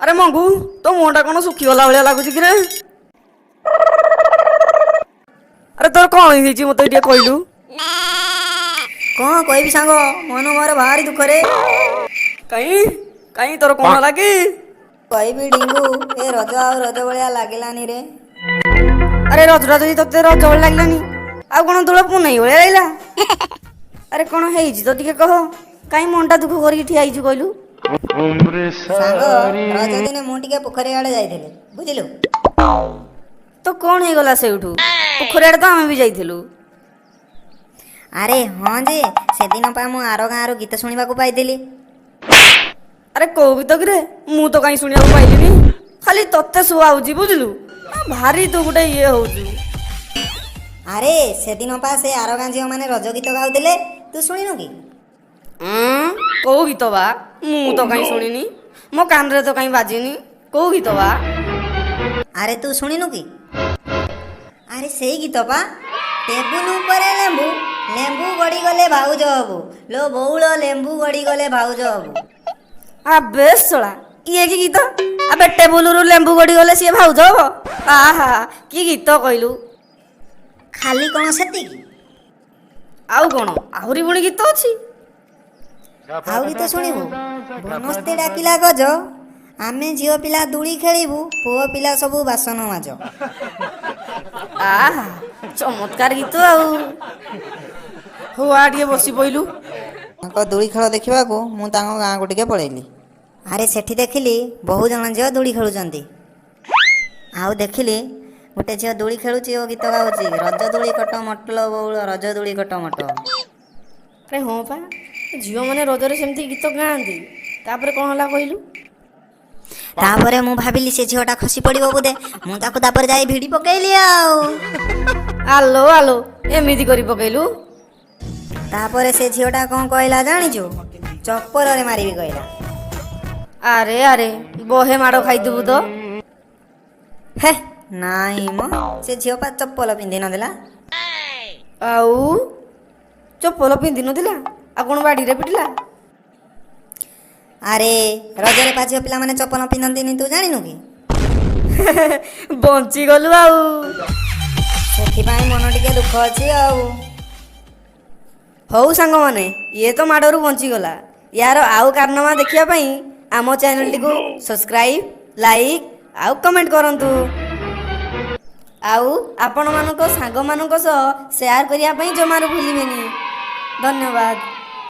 ଆରେ ମଙ୍ଗୁ, ତୋ ମୁହଁଟା କ'ଣ ଶୁଖିଗଲା ଭଳିଆ ଲାଗୁଛି କିରେ? ଆରେ ତୋର କ'ଣ ହେଇଛି, ମତେ ଟିକେ କହିଲୁ। କ'ଣ କହିବି ସାଙ୍ଗ, ମନ ମୋର ଭାରି ଦୁଃଖରେ। କାଇଁ କାଇଁ, ତୋର କ'ଣ ହେଲା କି? କହିବି ଡିଙ୍ଗୁ, ଏ ରଜ ଆଉ ରଜ ଭଳିଆ ଲାଗିଲାନି ରେ। ଆରେ ରଜଟା ଯଦି ତତେ ରଜ ଭଳି ଲାଗିଲାନି, ଆଉ କ'ଣ ଦୋଳ ପୁନେଇ ଭଳିଆ ଲାଗିଲା? ଆରେ କ'ଣ ହେଇଛି ତ ଟିକେ କହ, କାଇଁ ମନଟା ଦୁଃଖ କରିକି ଠିଆ ହେଇଛୁ କହିଲୁ। ସାଙ୍ଗ, ରଜ ଦିନେ ମୁଁ ଟିକେ ପୋଖରୀ ଆଡ଼େ ଯାଇଥିଲି, ବୁଝିଲୁ? ତ କ'ଣ ହେଇଗଲା ସେଇଠୁ? ପୋଖରୀ ଆଡ଼େ ତ ଆମେ ବି ଯାଇଥିଲୁ। ଆରେ ହଁ ଯେ, ସେଦିନ ପା ମୁଁ ଆର ଗାଁରୁ ଗୀତ ଶୁଣିବାକୁ ପାଇଥିଲି। ଆରେ କୋଉ ଗୀତ କିରେ? ମୁଁ ତ କାହିଁ ଶୁଣିବାକୁ ପାଇଲିନି। ଖାଲି ତତେ ଶୁଆଉଛି, ବୁଝିଲୁ? ଭାରି ତୁ ଗୋଟେ ଇଏ ହଉଛୁ। ଆରେ ସେଦିନ ପା ସେ ଆର ଗାଁ ଝିଅମାନେ ରଜ ଗୀତ ଗାଉଥିଲେ, ତୁ ଶୁଣିନୁ କି? କୋଉ ଗୀତ ବା? ମୁଁ ତ କାହିଁ ଶୁଣିନି, ମୋ କାନରେ ତ କାହିଁ ବାଜିନି। କୋଉ ଗୀତ ବା? ଆରେ ତୁ ଶୁଣିନୁ କି? ଆରେ ସେଇ ଗୀତ ପା, ଟେବୁଲ ଉପରେ ଲେମ୍ବୁ, ଲେମ୍ବୁ ଗଡ଼ିଗଲେ ଭାଉଜ ହବୁ ଲୋ ବଉଳ, ଲେମ୍ବୁ ଗଡ଼ିଗଲେ ଭାଉଜ ହବୁ। ଆବେ ଶଳା, ଇଏ କି ଗୀତ? ଆବେ ଟେବୁଲରୁ ଲେମ୍ବୁ ଗଡ଼ିଗଲେ ସିଏ ଭାଉଜ ହବ? ଆହା, କି ଗୀତ କହିଲୁ। ଖାଲି କ'ଣ ସେତିକି? ଆଉ କ'ଣ, ଆହୁରି ପୁଣି ଗୀତ ଅଛି? ଆଉ ଗୀତ ଶୁଣିବୁ? ବନସ୍ତେ ଡାକିଲା ଗଜ, ଆମେ ଝିଅ ପିଲା ଦୋଳି ଖେଳିବୁ, ପୁଅ ପିଲା ସବୁ ବାସନ ମାଜ। ଆହା, ଚମତ୍କାର ଗୀତ। ଆଉ ହଉ, ଆ ଟିକେ ବସି ପଇଲୁ। ତାଙ୍କ ଦୋଳି ଖେଳ ଦେଖିବାକୁ ମୁଁ ତାଙ୍କ ଗାଁକୁ ଟିକେ ପଳେଇଲି। ଆରେ ସେଠି ଦେଖିଲି ବହୁ ଜଣ ଝିଅ ଦୋଳି ଖେଳୁଛନ୍ତି। ଆଉ ଦେଖିଲି ଗୋଟେ ଝିଅ ଦୋଳି ଖେଳୁଛି ଓ ଗୀତ ଗାଉଛି, ରଜ ଦୋଳି କଟ ମଟଲ ବଉଳ, ରଜ ଦୋଳି କଟ ମଟ। ଆରେ ହଁ ପା, ଝିଅମାନେ ରଜରେ ସେମିତି ଗୀତ ଗାଆନ୍ତି। ତାପରେ କ'ଣ ହେଲା କହିଲୁ? ତାପରେ ମୁଁ ଭାବିଲି ସେ ଝିଅଟା ଖସି ପଡ଼ିବ ବୋଧେ। ମୁଁ ତାକୁ ତାପରେ ଯାଇ ଭିଡ଼ି ପକେଇଲି ଆଉ। ଆଲୋ ଆଲୋ, ଏମିତି କରି ପକେଇଲୁ? ତାପରେ ସେ ଝିଅଟା କ'ଣ କହିଲା ଜାଣିଛୁ? ଚପଲରେ ମାରିବି କହିଲା। ଆରେ ଆରେ, ବହେ ମାଡ଼ ଖାଇଥିବୁ ତ। ହେ ନାଇଁ ମ, ସେ ଝିଅ ପା ଚପଲ ପିନ୍ଧି ନଥିଲା। ଆଉ ଚପଲ ପିନ୍ଧି ନଥିଲା, ଆଉ କ'ଣ ବାଡ଼ିରେ ପିଟିଲା? ଆରେ ରଜରେ ପା ଝିଅ ପିଲାମାନେ ଚପଲ ପିନ୍ଧନ୍ତିନି, ତୁ ଜାଣିନୁ କି? ବଞ୍ଚିଗଲୁ ଆଉ। ସେଥିପାଇଁ ମନ ଟିକେ ଦୁଃଖ ଅଛି ଆଉ। ହଉ ସାଙ୍ଗମାନେ, ଇଏ ତ ମାଡ଼ରୁ ବଞ୍ଚିଗଲା। ୟାର ଆଉ କାରନାମା ଦେଖିବା ପାଇଁ ଆମ ଚ୍ୟାନେଲଟିକୁ ସବସ୍କ୍ରାଇବ୍, ଲାଇକ୍ ଆଉ କମେଣ୍ଟ କରନ୍ତୁ। ଆଉ ଆପଣମାନଙ୍କ ସାଙ୍ଗମାନଙ୍କ ସହ ସେୟାର କରିବା ପାଇଁ ଜମାରୁ ଭୁଲିବେନି। ଧନ୍ୟବାଦ।